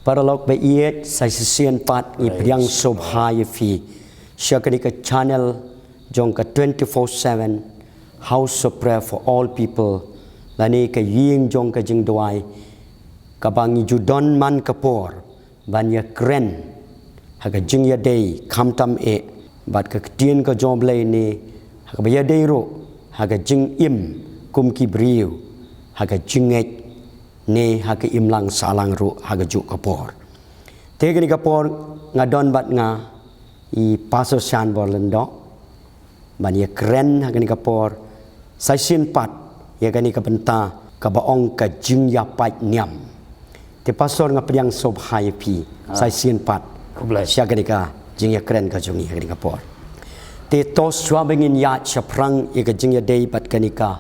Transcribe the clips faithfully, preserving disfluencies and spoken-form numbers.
Paralok ba ïeit, sa shisien pat ngi pdiang sngewbha ïa phi sha kane ka channel jong ka twenty-four seven House of Prayer for All People, lane ka ïing jong ka jingduwai, kaba ngi ju don man ka por ban ïakren ha ka jingïadei khamtam eh bad ka ktien ka jong U Blei, ne ha kaba ïadei ruh ha ka jingim kum ki briew ha ka jingngeit ne ha ka imlang sahlang ruh ha kajuh ka por. Te kane ka por nga don bad nga i Pastor Shanbor Lyngdoh ban ïakren ha kane ka por, sa shisien pat ïa kane ka bynta kaba ong ka jingïapait niam. Te Pastor, nga pdiang sngewbha ïa phi sa shisien pat sha kane ka jingïakren ka jong ngi ha kane ka por. Te to shuwa ba ngin ïaid shaphrang ïa ka jingïadei bad kane ka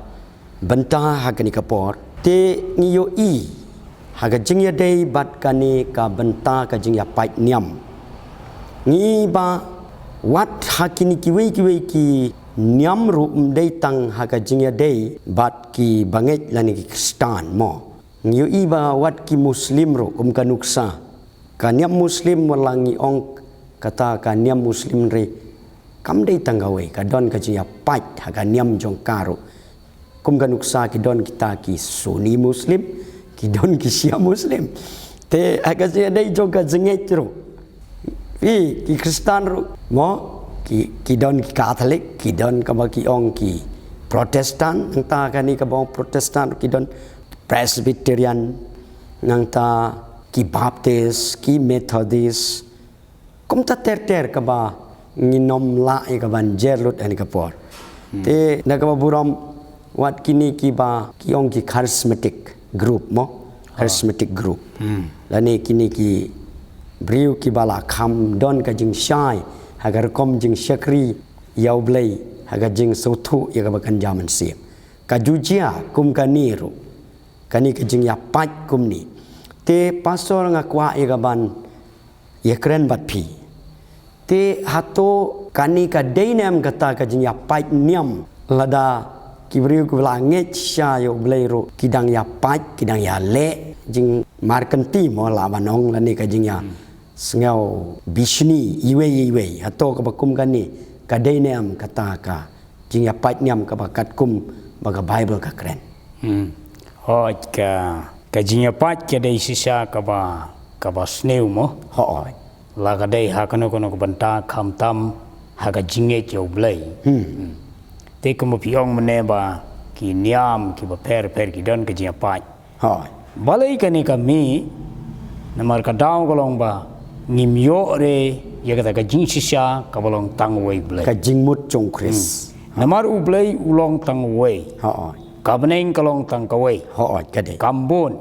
bynta ha kane ka por, te ngi ïohi ha ka jingïadei bad kane ka bynta ka jingïapait niam, ngi ïohi ba wat ha kine kiwei kiwei ki niam ruh ym dei tang ha ka jingïadei bad ki bangeit lane ki Khristan mo. Ngi ïohi ba wat ki Muslim ruh kum ka nuksa, ka niam Muslim, wat la ngi ong kata ka niam Muslim ruh kam dei tang kawei, ka don ka jingïapait ha ka niam jong ka ruh. Kum ka nuksa ki don kita ki Sunni Muslim, ki don ki Shia Muslim. Te ha ka jingïadei jong ka jingngeit ruh, i ki Khristan ruh mo, ki, ki don ki Katholik, ki don kaba ki ong ki Protestant, nangta kane kaba ong Protestant ki don Presbyterian, nangta ki Baptist, ki Methodist. Kumta ter ter kaba ngin ym lah ïa ka ban jer lut ha kane ka por. Te na kaba burom, wat kine kiba ki ong ki charismatic group mo, charismatic group, lane kine ki briew kiba la kham don ka jingshai ha ka rukom jingshakri ïa U Blei ha ka jingsngewthuh ïa kaba kynja mynsiem. Ka ju jia kum kane ruh, kane ka jingïapait kumne. Te Pastor, nga kwah ïa ka ban ïakren bad phi. Te hato kane ka dei ne em kata ka jingïapait niam, lada ki briew kiba la ngeit shisha ïa U Blei ruh ki dang ïapait, ki dang ïaleh jingmarkynti mo lah ban ong, lane ka jingïa sngew bishni iwei iwei? Hato kaba kum kane ka dei ne em kata ka jingïapait niam kaba katkum ba ka Baibl ka kren? Hmm. Hooid, ka, ka jingïapait ka dei shisha kaba, kaba sniew mo. Hooid. La ka dei ha kano kano ka bynta, khamtam ha ka jingngeit ïa U Blei. Hmm. Hmm. Te kumba phi ong mynne ba ki niam kiba pher pher ki don ka jingïapait. Hooid. Balei kane ka mih? Namar ka daw ka long ba ngim ïoh re ïa kata ka jingshisha kaba long tang uwei U Blei. Ka jingmut jong U Khrist. Hmm. Namar U Blei u long tang uwei. Hooid. Ka bneng ka long tang kawei. Hooid, ka dei. Kam bun.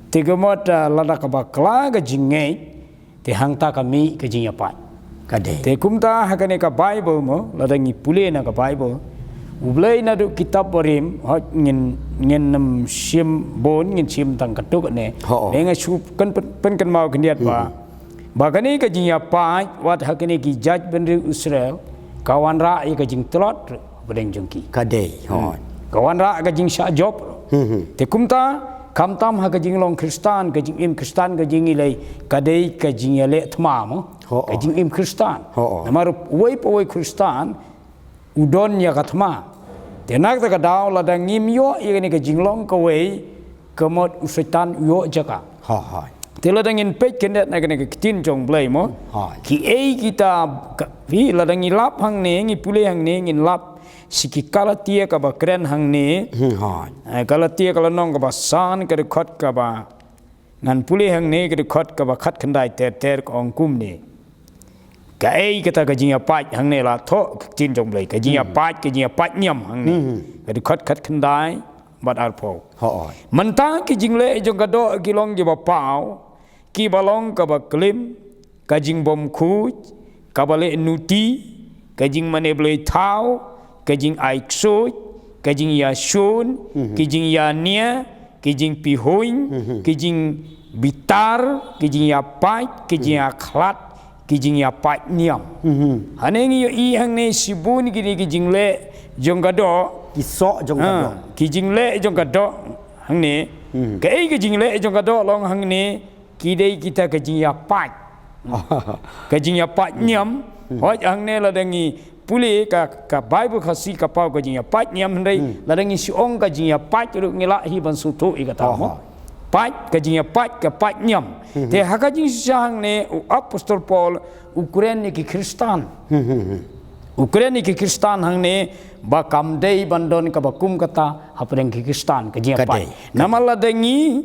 Te ka mut, ah, lada ka bakla ka jingngeit, te hangta ka mih ka jingïapait. Ka dei. Te kumta ha kane ka Baibl mo, lada ngi pule na ka Baibl, U Blei naduh kitab barim, hooid, ngin, ngin ym shim bun, ngin shim tang katto katne. Hooid. Te nga shu pyn, pyn, pynkynmaw khyndiat ba, hmm, ba kane ka jingïapait, wat ha kine ki jaitbynriew Israel, ka wanrah ïa ka jingtlot hapdeng jong ki. Ka dei, hmm, hooid. Ka wanrah ka jingshah jop. Hmm, hmm. Te kumta, khamtam ha ka jinglong Khristan, ka jingim Khristan, ka jingïaleh, ka dei ka jingïaleh thma mo. Hooid. Ka jingim Khristan. Hooid. Namar uwei pa uwei Khristan u don ïa ka thma. Te na kata ka daw lada ngim ïoh ïa kane ka jinglong kawei, ka mut u Soitan u ïoh jaka. Hooid. Te lada ngin peit khyndiat na kane ka ktien jong U Blei mo. Hooid. Kiei kita ka, phi, lada ngi lap hangne, ngi pule hangne, ngin lap sha ki Kalatia kaba kren hangne. Hmm, hooid. Eh, Galatia ka lynnong kaba san, ka dkhot kaba, ngan pule hangne ka dkhot kaba khatkhyndai ter ter, ka ong kumne. Kaei kata ka jingïapait hangne, la thoh ka ktien jong U Blei, ka jingïapait, ka jingïapait niam hangne. Hmm. Ka dkhot khatkhyndai bad arphew. Hooid. Mynta ki jingleh jong ka doh ki long kiba paw, kiba long kaba klim, ka jingbymkhuid, kaba leh nuti, ka jingmane blei thaw, ka jingai ksuid, ka jingïashun, mhm, ki jingïania, ki jingpihuiñ, mhm, ki jingbitar, ki jingïapait, ki, mhm, jingïakhlad, ki jingïapait niam. Mhm. Hangne ngi ïohi hangne shibun kine ki jingleh jong ka doh. Ki soh jong ka doh. Ha, ki jingleh jong ka doh hangne. Mhm. Kaei ka jingleh jong ka doh long hangne. ki dei kita ka jingïapait. Ka jingïapait niam. Hooid, hangne lada ngi pule ka, ka Bible Khasi ka paw ka jingïapait niam, hynrei lada ngi shu ong ka jingïapait ruh ngi lah hi ban sngewthuh ïa kata mo. Pait, ka jingïapait, ka pait niam. Te ha ka jingshisha hangne u Apostol Paul u kren ïa ki Khristan. U kren ïa ki Khristan hangne ba kam dei ban don kaba kum kata hapdeng ki Khristan ka jingïapait. Namar lada ngi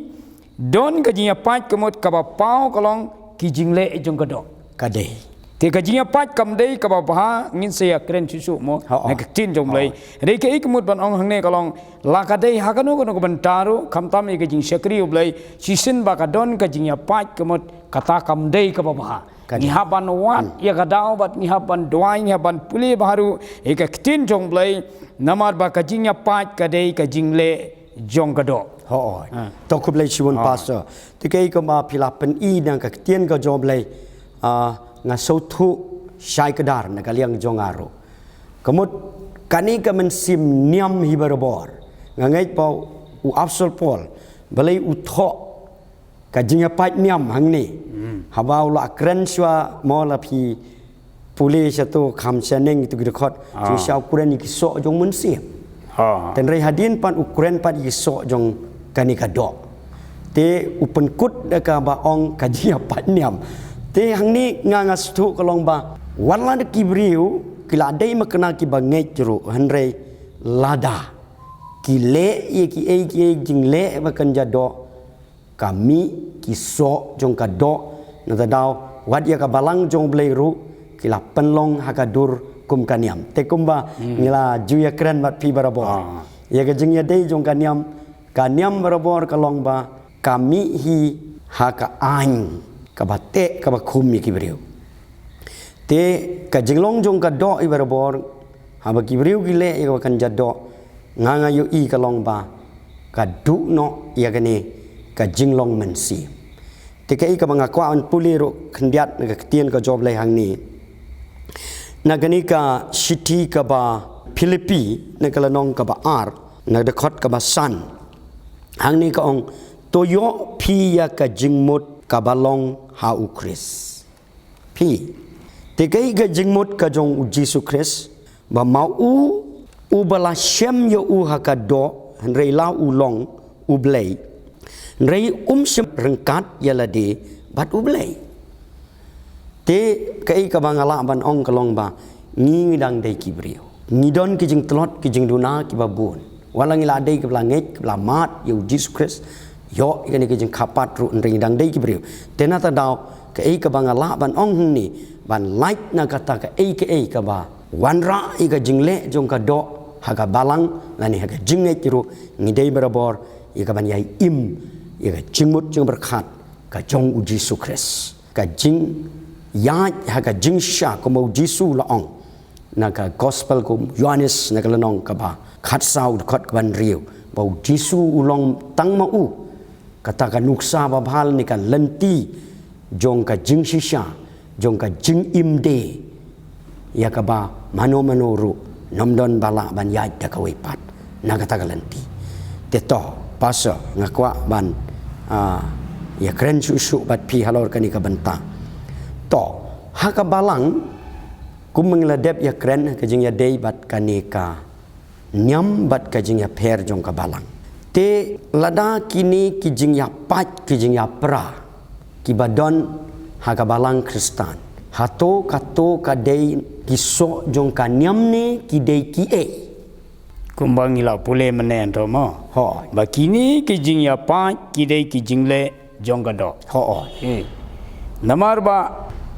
don ka jingïapait ka mut kaba paw ka long ki jingleh jong ka doh. Ka dei. Te ka jingïapait kam dei kaba bha, ngin sa ïakren shuh shuh mo na ka ktien jong Blei. Hynrei kaei ka mut ban ong hangne ka long, la ka dei ha kano kano ka bynta ruh, khamtam ïa ka jingshakri U Blei, shisien ba ka don ka jingïapait ka mut kata kam dei kaba bha. Ngi hap ban wad ïa ka daw bad ngi hap ban duwai, ngi hap ban pule bha ruh ïa ka ktien jong Blei, namar ba ka jingïapait ka dei ka jingleh jong ka doh. Hooid. To khublei shibun Pastor. Te kaei kaba phi la pyni na ka ktien ka jong Blei, ah, nga sngewthuh shai kdar na ka liang jong nga ruh. Ka mut kane ka mynsiem niam hi barabor. Nga ngeit ba u Apostol Paul balei u thoh ka jingïapait niam hangne. Haba u la kren shuwa mo, la phi pule sha to kham shaneng ïa tu ki dkhot. Shisha u kren ïa ki soh jong mynsiem. Hynrei hadien pat u kren pat ïa ki soh jong kane ka doh. Te u pynkut da kaba ong ka jingïapait niam. Te hangne nga nga sngewthuh ka long ba wat la da ki briew ki la dei makna kiba ngeit ruh, hynrei lada ki leh ïa kiei kiei jingleh ba kynja doh, ka mih ki soh jong ka doh. Nangta daw wat ïa ka balang jong Blei ruh ki la pynlong ha ka dur kum ka niam. Te kumba ngi la ju ïakren bad phi barabor, ïa ka jingïadei jong ka niam, ka niam barabor ka long ba ka mih hi ha ka aiñ kaba teh kaba khum ïa ki briew. Te ka jinglong jong ka doh hi barabor, haba ki briew ki leh ïa kaba kynja doh, nga nga ïohi ka long ba ka duh noh ïa kane ka jinglong mynsiem. Te kaei kaba nga kwah ban pule ruh khyndiat na ka ktien ka jong Blei hangne, na kane ka shithi kaba Philippi, na ka lynnong kaba ar, na ka dkhot kaba san. Hangne ka ong, to ïoh phi ïa ka jingmut kaba long ha U Khrist. Phi. Te kaei ka jingmut ka jong U Jisu Khrist, ba ma u, uba la shem ïa u ha ka doh, hynrei la u long U Blei. Hynrei um shym ryngkat ïa lade bad U Blei. Te kaei kaba nga lah ban ong ka long ba ngi ngi dang dei ki briew. Ngi don ki jingtlot ki jingduna kiba bun. Wat la ngi la dei kiba la ngeit kiba la mad ïa U Jisu Khrist, ïoh ïa kane ka jingkyrpad ruh, hynrei ngi dang dei ki briew. Te nangta daw kaei kaba nga lah ban ong hangne, ban lait na kata kaei kaei kaba wanrah ïa ka jingleh jong ka doh ha ka balang lane ha ka jingngeit ruh, ngi dei barabor ïa kaban ïai im ïa ka jingmut jingpyrkhat ka jong U Jisu Khrist. Ka jingïaid ha ka jingshisha, kumba U Jisu u la ong na ka Gospel ka u Ïoannis, na ka lynnong kaba khatsaw, dkhot kaba hynriew, ba U Jisu u long tang ma u kata ka nuksa babha ne ka lynti jong ka jingshisha, jong ka jingim de, ïa kaba mano mano ruh ym don ba lah ban ïaid da kawei pat na kata ka lynti. Te to, Pastor, nga kwah ban, ah, ïakren shuh shuh bad phi halor kane ka bynta. To, ha ka balang, kum ngi la dep ïakren ha ka jingïadei bad kane ka niam bad ka jingïapher jong ka balang. Te lada kine ki jingïapait ki jingïapra kiba don ha ka balang Khristan, hato kato ka dei ki soh jong ka niam ne ki dei kiei? Kumba ngi la pule mynne hangto mo. Hooid. Ba kine ki jingïapait ki dei ki jingleh jong ka doh. Hooid. Namar ba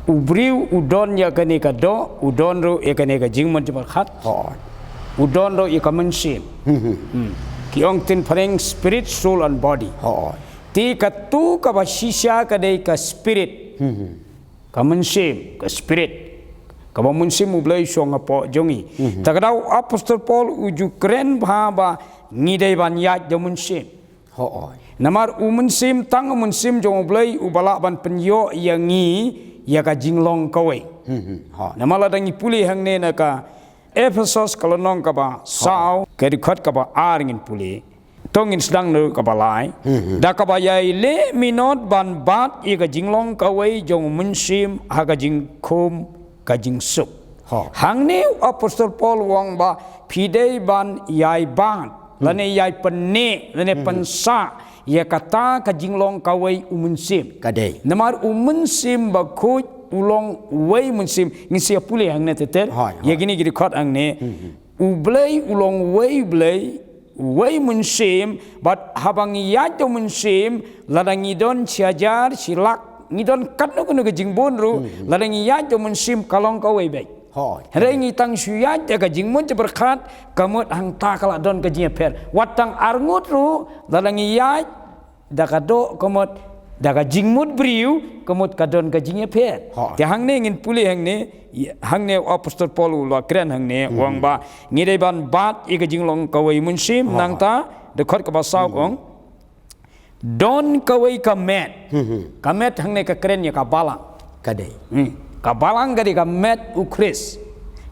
u briew u don ïa kane ka doh, u don ruh ïa kane ka jingmut jingpyrkhat. Hooid. U don ruh ïa ka mynsiem. Ki ong ktien phareng spirit, soul and body. Hooid. Te kato kaba shisha ka dei ka spirit. Ka mynsiem, ka spirit. Kaba mynsiem U Blei shong hapoh jong ngi. Ta ka daw Apostol Paul u ju kren bha ba ngi dei ban ïaid da u mynsiem. Hooid. Namar u mynsiem tang u mynsiem jong U Blei uba lah ban pynïoh ïa ngi ïa ka jinglong kawei. Namar lada ngi pule hangne na ka Ephesos ka lynnong kaba saw, ka dkhot kaba ar ngin pule. To ngin sdang na kaba lai. Da kaba ïai leh minot ban bat ïa ka jinglong kawei jong u mynsiem ha ka jingkhum ka jingsuk. Hangne u Apostol Paul u ong ba phi dei ban ïai bat lane ïai pynneh lane pynsah ïa kata ka jinglong kawei u mynsiem. Ka dei. Namar u mynsiem bakhuid u long uwei u mynsiem. Ngin sa ïa pule hangne teter. Ïa kine ki dkhot hangne. U Blei u long uwei u Blei, uwei u mynsiem, bad haba ngi ïaid da u mynsiem, lada ngi don shi hajar, shi lak, ngi don katno katno ka jingbun ruh, lada ngi ïaid da u mynsiem ka long kawei beit. Hynrei ngi tang shu ïaid da ka jingmut jingpyrkhat, ka mut hangta ka la don ka jingïapher. Wat tang arngut ruh, lada ngi ïaid da ka doh ka mut, da ka jingmut briew ka mut ka don ka jingïapher. Te hangne ngin pule hangne, hangne u Apostol Paul u la kren hangne, u ong ba ngi dei ban bat ïa ka jinglong kawei u mynsiem, nangta dkhot kaba saw ka ong, don kawei ka met. Ka met hangne ka kren ïa ka balang. Ka dei. Ka balang ka dei ka met u Khrist.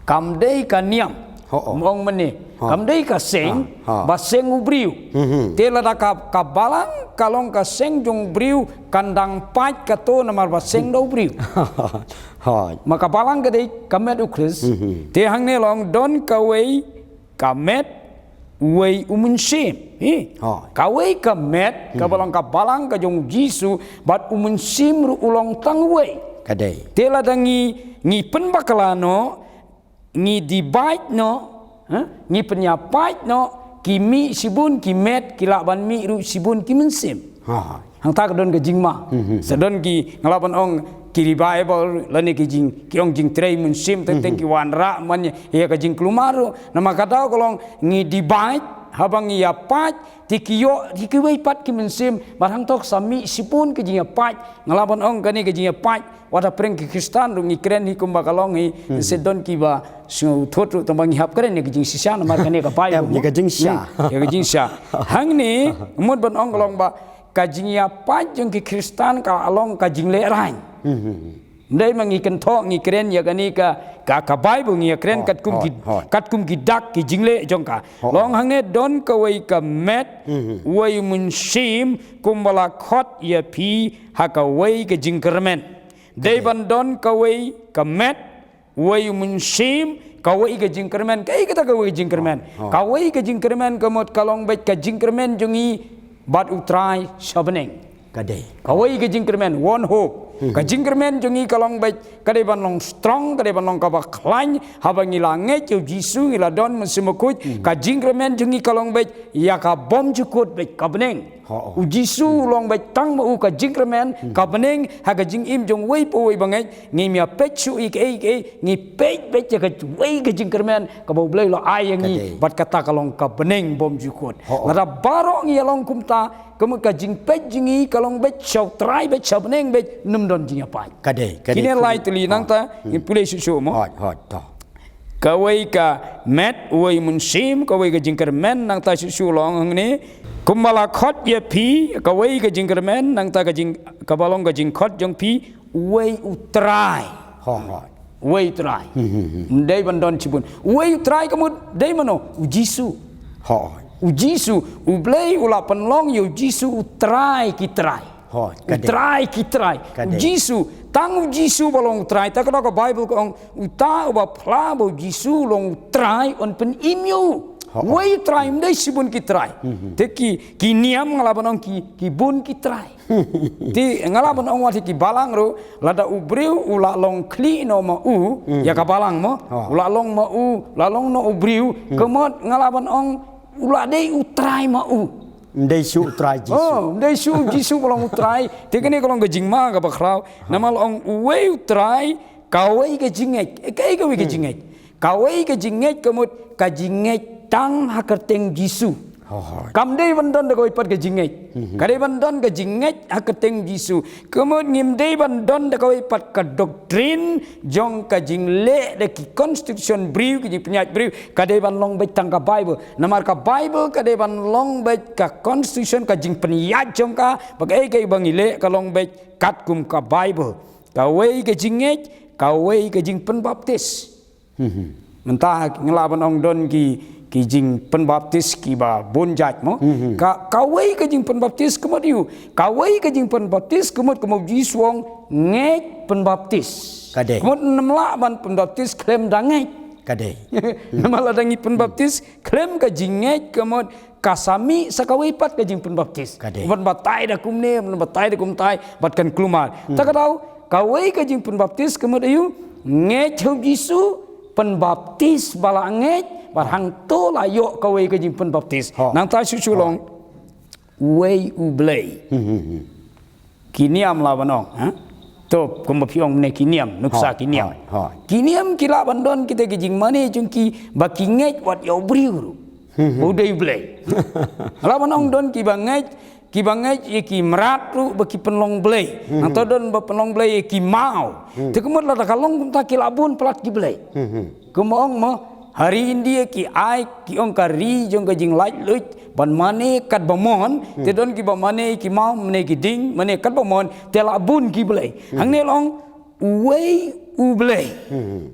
Kam dei ka niam. Ong mynne. Kam dei ka seng, ba seng u briew. Te lada ka, ka balang ka long ka seng jong u briew, kan dang pait kato namar ba seng da u briew. Ma ka balang ka dei ka met u Khrist. Te hangne long don kawei ka met, uwei u mynsiem. Kawei ka met, kaba long ka balang ka jong u Jisu, bad u mynsiem ruh u long tang uwei. Ka dei. Te lada ngi, ngi pynbakla noh, ngi divide noh, ngi pynïapait noh, ki mih shibun ki met, ki lah ban mih ruh shibun ki mynsiem. Hangta ka don ka jingma. Sa don ki, nga lah ban ong, ki revival lane ki jing, ki ong jingtrei mynsiem, teng teng ki wanrah man ïa ka jingkulmar ruh. Namar ka daw ka long ngi divide, haba ngi ïapait, te ki ïoh, te kiwei pat ki mynsiem, bad hangto sa mih shibun ki jingïapait. Nga lah ban ong kane ka jingïapait, wat ha pdeng ki Khristan ruh ngi kren hi kumba ka long hi, sa don kiba sngewthuh ruh tang ba ngi hap kren ïa ka jingshisha namar kane ka bai. Ïa ka jingshisha. Hangne, mut ban ong ka long ba, ka jingïapait jong ki Khristan ka long ka jinglehrain. Ym dei ma ngi kynthoh ngi kren ïa kane ka, ka, ka Bible ngi ïa kren katkum ki, katkum ki dak ki jingleh jong ka. Long hangne don kawei ka met, uwei u mynsiem, kumba la khot ïa phi ha kawei ka jingkyrmen. Dei ban don kawei ka met, uwei u mynsiem, kawei ka jingkyrmen, kaei kata kawei ka jingkyrmen. Kawei ka jingkyrmen ka mut ka long beit ka jingkyrmen jong ngi bad u Trai sha bneng. Ka dei. Kawei ka jingkyrmen, one hope. Ka jingkyrmen jong ngi ka long beit, ka dei ban long strong, ka dei ban long kaba khlaiñ, haba ngi la ngeit ïa u Jisu ngi la don mynsiem bakhuid, ka jingkyrmen jong ngi ka long beit, ïa ka bymjukut beit ka bneng. U Jisu u long beit tang ma u ka jingkyrmen, ka bneng, ha ka jingim jong uwei pa uwei ba ngeit, ngim ïa peit shuh ïa kaei kaei, ngi peit beit ïa kawei ka jingkyrmen, kaba u Blei u la ai ïa ngi, bad kata ka long ka bneng bymjukut. Lada baroh ngi ïa long kumta, ka mut ka jingpeit jong ngi ka long beit sha u Trai beit sha bneng beit, ym don jingïapait. Ka dei, ka dei. Kine lai tylli nangta, ngin pule shuh shuh mo. Kawei ka met, uwei u mynsiem, kawei ka jingkyrmen, nangta shuh shuh long hangne. Kumba la khot ïa phi, kawei ka jingkyrmen, nangta ka jing, kaba long ka jingkhot jong phi, uwei u Trai. Uwei u Trai. Ym dei ban don shibun. Uwei u Trai ka mut dei mano, u Jisu. U Jisu, u Blei u la pynlong ïa u Jisu u Trai ki trai. U Trai ki trai. U Jisu, tang u Jisu ba long u Trai, ta ka daw ka Bible ka ong, uta uba phla ba u Jisu u long u Trai un pynim ïa u. Uwei u Trai, ym dei shibun ki trai. Te ki, ki niam nga lah ban ong ki, ki bun ki trai. Te nga lah ban ong wat hi ki balang ruh, lada u briew u la long khlieh noh ma u, ïa ka balang mo, u la long ma u, la long noh u briew, ka mut nga lah ban ong u la dei u Trai ma u. Ym dei shuh u Trai Jisu. Ym dei shuh u Jisu ba long u Trai. Te kane ka long ka jingma kaba khraw. Namar la ong uwei u Trai, kawei ka jingngeit. Eh, kaei kawei ka jingngeit? Kawei ka jingngeit ka mut ka jingngeit tang ha kyrteng Jisu. Kam dei ban don da kawei pat ka jingngeit. Ka dei ban don ka jingngeit ha kyrteng Jisu. Ka mut ngim dei ban don da kawei pat ka doctrine jong ka jingleh da ki constitution briew, ki jingpynïaid briew. Ka dei ban long beit tang ka Bible. Namar ka Bible ka dei ban long beit ka constitution, ka jingpynïaid jong ka, ba kaei kaei ba ngi leh ka long beit katkum ka Bible. Kawei ka jingngeit, kawei ka jingpynbaptis. Mynta ngi lah ban ong don ki, ki jingpynbaptis kiba bun jait mo. Ka, kawei ka jingpynbaptis ka mut aiu. Kawei ka jingpynbaptis ka mut kumba u Jisu u ong ngeit pynbaptis. Ka dei. Ka mut ym lah ban pynbaptis khlem da ngeit. Ka dei. Namar lada ngi pynbaptis khlem ka jingngeit ka mut ka sa mih sa kawei pat ka jingpynbaptis. Ka dei. Ban batai da kumne, ban batai da kumtai, bad kan kulmar. Hmm. Ta ka daw, kawei ka jingpynbaptis ka mut aiu, ngeit ha u Jisu, pynbaptis ba la ngeit, bad hangto la ïoh kawei ka jingpynbaptis. Ho. Nangta shu shu long, uwei u Blei. Hmm, hmm, hmm. Ki niam lah ban ong, ha? To, kumba phi ong mynne ki niam, nuksa ki niam. Hooid, hooid. Ki niam ki lah ban don kita ki jingmane jong ki ba ki ngeit wat ïa u briew ruh. Hmm, hmm. Ba u dei u Blei. Lah ban ong don kiba ngeit, kiba ngeit ïa ki mrad ruh ba ki pynlong blei. Hmm, hmm. Nangta don ba pynlong blei ïa ki maw. Hmm. Te ka mut lada ka long kumta ki lah bun palat ki blei. Hmm, hmm. Kumba ong mo, ha ri India ki ai, ki ong ka ri jong ka jinglaitluid, ban mane katba mon, hmm, te don kiba mane ki maw, mane ki dieng, mane katba mon, te lah bun ki blei. Hmm. Hangne la ong, uwei u Blei. Hmm.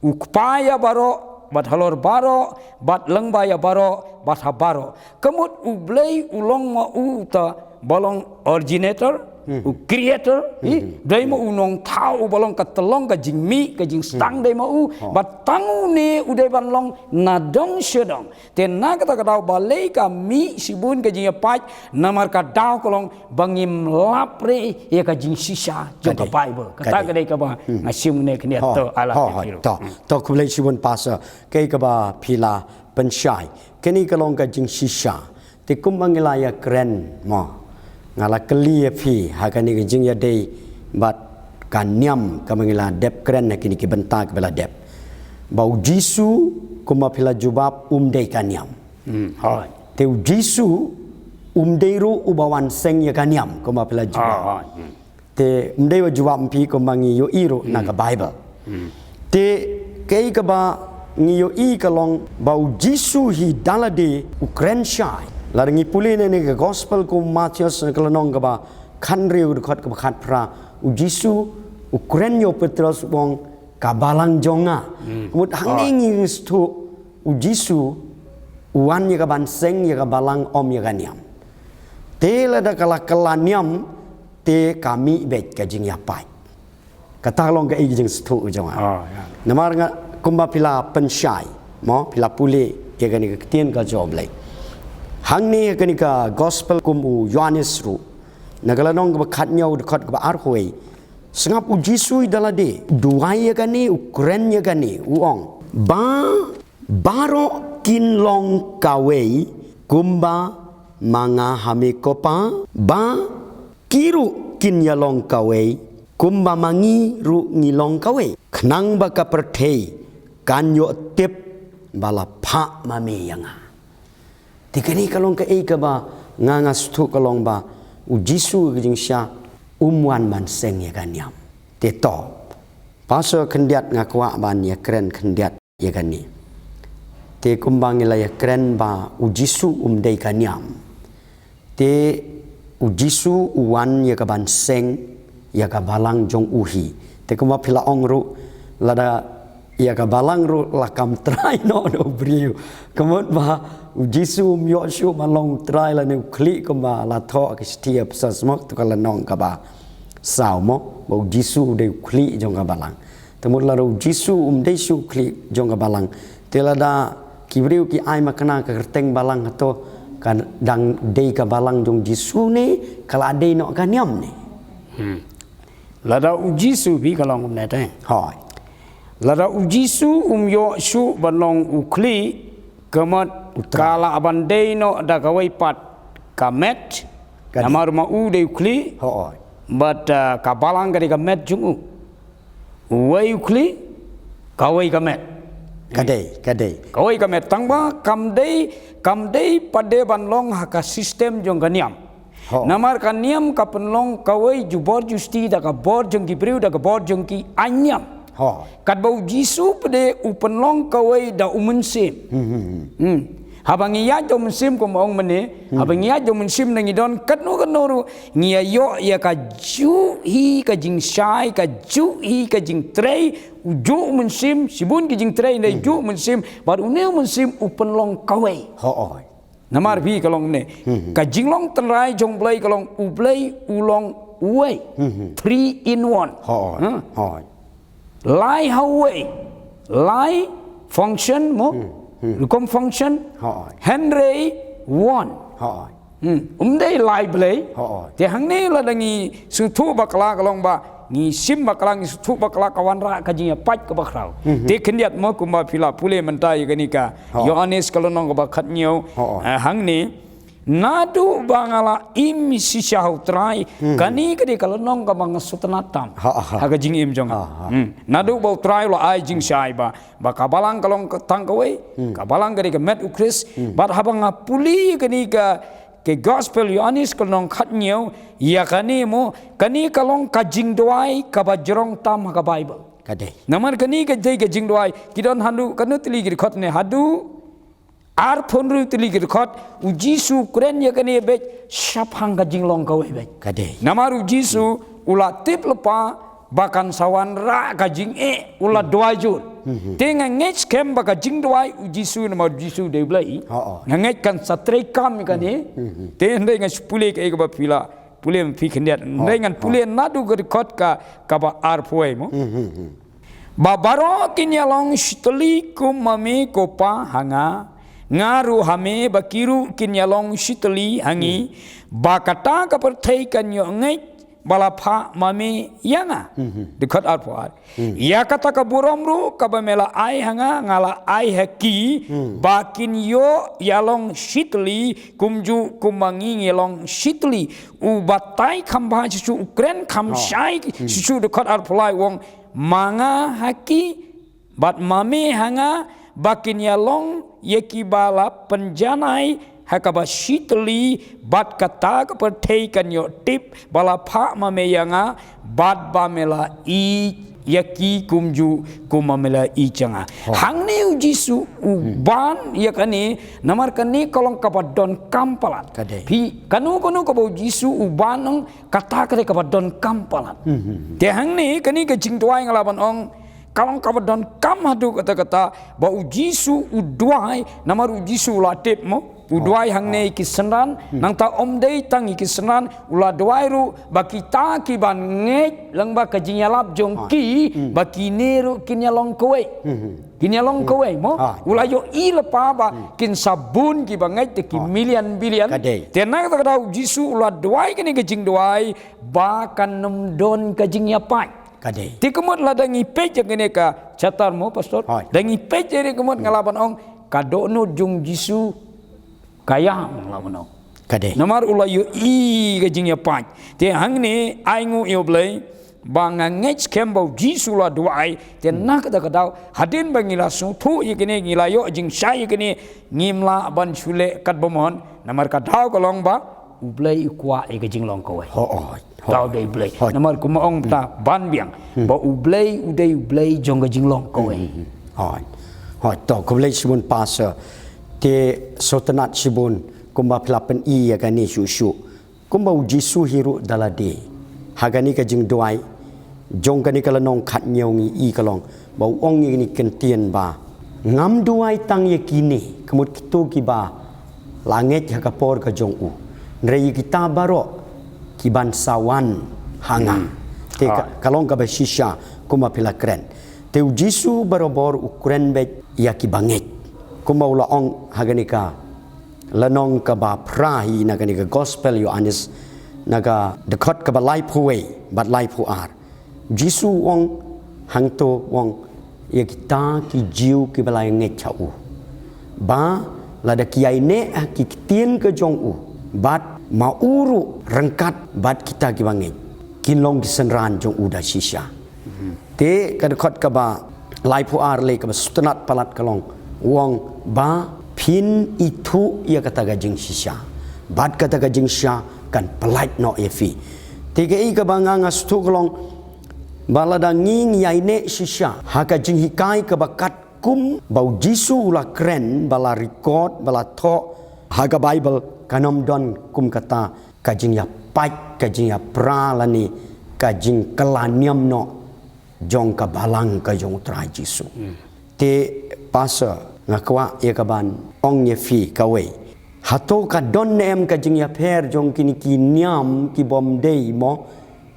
U Kpa ïa baroh, bad halor baroh, bad lyngba ïa baroh, bad ha baroh. Ka mut u Blei u long ma u uta ba long originator, hmm, u creator, hmm, i, hmm, dei ma u nongthaw uba long ka tyllong ka jingmih, ka jingsdang, hmm, dei ma u, oh, bad tang une u dei ban long nadong shadong. Te na kata ka daw balei ka mih shibun ka jingïapait, namar ka daw ka long ba ngim lap re ïa ka jingshisha jong ka Bible. Kata ka dei kaba, hmm, nga shim ne kane, to, ala, to, to khublei shibun Pastor. Kaei kaba phi la pynshai, kane ka long ka jingshisha. Te kumba ngi la ïakren mo, nga la kylli ïa phi ha kane ka jingïadei bad ka niam kaba ngi la dep kren ha kine ki bynta kiba la dep, ba u Jisu, kumba phi la jubab, um dei ka niam. Hmm, hooid. Te u Jisu um dei ruh uba wan seng ïa ka niam, kumba phi la jubab. Hooid, hooid. Hmm. Te um dei ba jubab phi kumba ngi ïohi ruh na ka Bible. Hmm. Te kaei kaba ngi ïohi ka long ba u Jisu hi da lade u kren shai. Lada ngi pule na kane ka gospel kum u Mathaios na ka lynnong kaba khathynriew, dkhot kaba khatphra, u Jisu u kren ïa u Petros u ong, ka balang jong nga. Hmm. Ka mut hangne ngi sngewthuh u Jisu u wan ïa ka ban seng ïa ka balang, ym ïa ka niam. Te lada ka la kylla niam, te ka mih beit ka jingïapait. Kata ka long kaei ka jingsngewthuh jong nga. Oh, ïa. Namar nga, kumba phi la pynshai mo, phi la pule ïa kane ka ktien ka jong U Blei. Hangne kane ka gospel kum u Ïoannis ruh, na ka lynnong kaba khathynñiew, dkhot kaba arphew wei, sngap u Jisu hi da lade u duwai ïa kane, u kren ïa kane, u ong, ba baroh kin long kawei, kumba ma nga ha me ko Pa, ba ki ruh kin ïalong kawei, kumba ma ngi ruh ngi long kawei, khnang ba ka pyrthei kan ïoh tip ba la phah ma me ïa nga. Te kane ka long kaei kaba nga, nga sngewthuh ka long ba u Jisu ka jingshisha um wan ban seng ïa ka niam. Te to, Pastor, khyndiat nga kwah ban ïakren khyndiat ïa kane. Te kumba ngi la ïakren ba u Jisu um dei ka niam, te u Jisu u wan ïa ka ban seng ïa ka balang jong u hi. Te kumba phi la ong ruh, lada ïa ka balang ruh la kam trai noh da u briew, ka mut ba u Jisu um ïoh shuh ban long u trai lane u khlieh, kumba la thoh ha ka shithi Ephesos mo, to ka lynnong kaba saw mo, ba u Jisu u dei u khlieh jong ka balang. Te mut lada u Jisu um dei shuh u khlieh jong ka balang, te lada ki briew ki ai makna ka kyrteng balang, hato ka dang dei ka balang jong u Jisu ne ka la dei noh ka niam ne? Hmm. Lada u Jisu, phi ka long kumne te. Hooid. Lada u Jisu um ïoh shuh ban long u khlieh, ka mut u trai, ka lah ban dei noh da kawei pat ka met. Ka dei. Namar ma u dei u khlieh. Hooid. Bad, uh, ka balang ka dei ka met jong u. Uwei u khlieh, kawei ka met. Ka dei, ka dei. Kawei ka met, tangba kam dei, kam dei pat de ban long ha ka system jong ka niam. Ho. Namar ka niam ka pynlong kawei jubor justi da ka bor jong ki briew, da ka bor jong ki ain niam. Ho. Katba u Jisu pat de u pynlong kawei da u Mynsiem. Hmm, hmm, hmm. Hmm. Haba ngi ïaid da u Mynsiem, kum ong mynne, haba ngi ïaid da u Mynsiem, ngi don katno katno ruh, ngi ïa ïoh ïa ka juh hi ka jingshai, ka juh hi ka jingtrei, u juh u Mynsiem, shibun ki jingtrei, hynrei juh u Mynsiem, bad une u Mynsiem u pynlong kawei. Hooid. Namar phi, ka long ne. Ka jinglong tynrai jong u Blei ka long u Blei u long uwei. Three in one. Hooid. Huh? Hooid. Lai ha uwei. Lai, function mo. Rukom function. Hooid. Hynrei one. Hooid. Hmm. Um dei lai Blei. Hooid. Te hangne lada ngi sngewthuh bakla ka long ba ngi shim bakla, ngi sngewthuh bakla, ka wanrah ka jingïapait kaba khraw. Te khyndiat mo, kumba phi la pule mynta ïa kane ka Hooid. Ïoannis ka lynnong kaba khathynñiew. Hooid. Eh, hangne, naduh ba nga la im shisha ha u Trai, kane ka dei ka lynnong kaba nga sngewtynnat tam. Hooid. Ha ka jingim jong nga. Hooid. Hmm. Naduh ba u Trai u la ai jingshai ba, ba ka balang ka long ka tang kawei, ka balang ka dei ka met u Khrist, bad haba nga pule kane ka, ka gospel Ïoannis ka lynnong khathynñiew, ïa kane mo, kane ka long ka jingduwai kaba jrong tam ha ka Baibl. Ka dei. Namar kane ka dei ka jingduwai, ki don haduh katno tylli ki dkhot ne, haduh arphew hynriew tylli ki dkhot, u Jisu u kren ïa kane beit shaphang ka jinglong kawei beit. Ka dei. Namar u Jisu u la tip lypa ba kan sa wanrah ka jingeh, u la duwai jur. Te nga ngeit skhem ba ka jingduwai u Jisu, namar u Jisu u dei u Blei. Hooid. Nga ngeit kan sa treikam ïa kane. Te hynrei ngan shu pule kaei kaba phi la pule ma phi khyndiat. Hooid. Hynrei ngan pule naduh ka dkhot ka, kaba arphew mo. Ba baroh kin ïalong shitylli kum ma me ko Pa ha nga, nga ruh ha me, ba ki ruh kin ïalong shitylli ha ngi, ba kata ka pyrthei kan ïoh ngeit ba la phah ma me ïa nga. Dkhot arphew ar. Ïa kata ka burom ruh kaba me la ai ha nga, nga la ai ha ki, ba kin ïoh ïalong shitylli kumjuh kum ma ngi ngi long shitylli. U batai kham bha shisha, u kren kham shai shisha, dkhot arphew lai u ong, ma nga ha ki, bad ma me ha nga, ba kin ïalong ïa kiba la pynjanai ha kaba shitylli, bad kata ka pyrthei kan ïoh tip ba la phah ma me ïa nga, bad ba me la ïeit ïa ki kumjuh kum ma me la ïeit ïa nga. Hooid. Hangne u Jisu u ban ïa kane, namar kane ka long kaba donkam palat. Ka dei. Phi, kano kano kaba u Jisu u ban, ong, kata ka dei kaba donkam palat. Te hangne kane ka jingduwai nga lah ban ong ka long kaba donkam haduh katta katta, ba u Jisu u duwai, namar u Jisu u la tip mo, u duwai hangne ïa ki synran, nangta ym dei tang ïa ki synran, u la duwai ruh ba kita kiban ngeit lyngba ka jingïalap jong ki, ba kine ruh kin ïalong kawei. Kin ïalong kawei mo. U la ïohi lypa ba kin sa bun kiba ngeit, te ki million billion. Ka dei. Te na kata ka daw u Jisu u la duwai kane ka jingduwai ba kan ym don ka jingïapait. Ka dei. Te ka mut lada ngi peit ïa kane ka chapter mo, Pastor. Hooid. Da ngi peit ïa kane ka mut nga lah ban ong ka dohnud jong u Jisu ka ïam, nga lah ban ong. Ka dei. Namar u la ïohi ka jingïapait. Te hangne ai nguh ïa u Blei ba nga ngeit skhem ba u Jisu u la duwai. Te na kata ka daw hadien ba ngi la sngewthuh ïa kane, ngi la ïoh jingshai ïa kane, ngim lah ban shu leh katba mon. Namar ka daw ka long ba u Blei u kwah ïa ka jinglong kawei. Hooid. Hooid. Ka dei u Blei. Hooid. Namar kumba ong ta ban biang ba u Blei u dei u Blei jong ka jinglong kawei. Hooid. Hooid, to khublei shibun Pastor. Te sngewtynnat shibun kumba phi la pyni ïa kane shuh shuh. Kumba u Jisu hi ruh da lade ha kane ka jingduwai jong kane ka lynnong khathynñiew ngi i ka long ba u ong ïa kine ki ktien ba, ngam duwai tang ïa kine, ka mut kito kiba la ngeit ha ka por ka jong u, hynrei ïa kita baroh kiban sa wan ha nga. Te ka, ka long kaba shisha kumba phi la kren. Te u Jisu barabor u kren beit ïa kiba ngeit. Kumba u la ong ha kane ka lynnong kaba phra hi na kane ka gospel Ïoannis, na ka dkhot kaba laiphew wei bad laiphew ar. Jisu u ong hangto, u ong ïa kita ki Jiw kiba la ngeit ha u, ba lada ki ïaineh ha ki ktien ka jong u, bad ma u ruh ryngkat bad kita kiba ngeit, kin long ki synran jong u da shisha. Te ka dkhot kaba laiphew ar lei kaba sngewtynnat palat ka long, u ong ba phin ithuh ïa kata ka jingshisha, bad kata ka jingshisha kan pyllait noh ïa phi. Te kaei kaba nga nga sngewthuh ka long ba lada ngi ngi ïaineh shisha ha ka jinghikai kaba kat Kum ba u Jisu u la kren, ba la record, ba la thoh ha ka Baibl, kan ym don kum kata ka jingïapait, ka jingïapra lane ka jingkylla niam noh jong ka balang ka jong u Trai Jisu. Te pastor, nga kwah ïa ka ban ong ïa phi kawei. Hato ka don ne em ka jingïapher jong kine ki niam ki bym dei mo,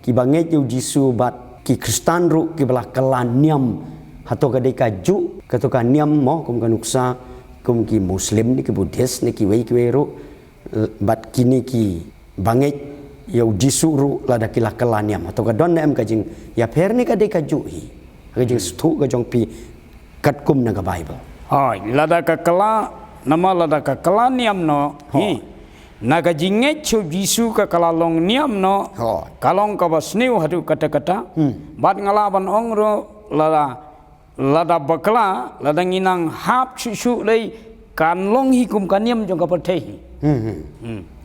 ki ba ngeit ïa u Jisu bad ki Khristan ruh ki ba la kylla niam? Hato ka dei ka juh, kato ka niam mo, kum ka nuksa, kum ki Muslim ne ki Buddhist ne kiwei kiwei ruh, bad kine ki ba ngeit ïa u Jisu ruh lada ki la kylla niam? Hato ka don ne em ka jingïapher ne ka dei ka juh hi? Ka jingsngewthuh ka jong phi katkum na ka Baibl. Hooid, lada ka kylla, namar lada ka kylla niam noh hi, na ka jingngeit sha u Jisu ka kylla long niam noh, ka long kaba sniew haduh katta katta. Bad nga lah ban ong ruh lada, lada bakla, lada ngi nang hap shuh shuh lei, kan long hi kum ka niam jong ka pyrthei hi.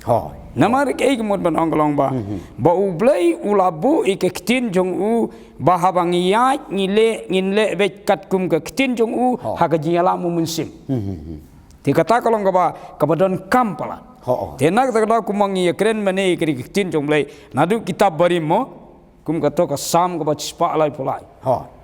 Hooid. Namar kaei ka mut ban ong ka long ba, ba U Blei u la buh ïa ka ktien jong u, ba haba ngi ïaid, ngi leh, ngin leh beit katkum ka ktien jong u ha ka jingïalam u Mynsiem. Te kata ka long kaba, kaba donkam palat. Te na kata ka daw kumba ngi ïakren mynne ïa ka ktien jong U Blei, naduh kitab Barim mo, kum kato ka Salm kaba shispah laiphew lai.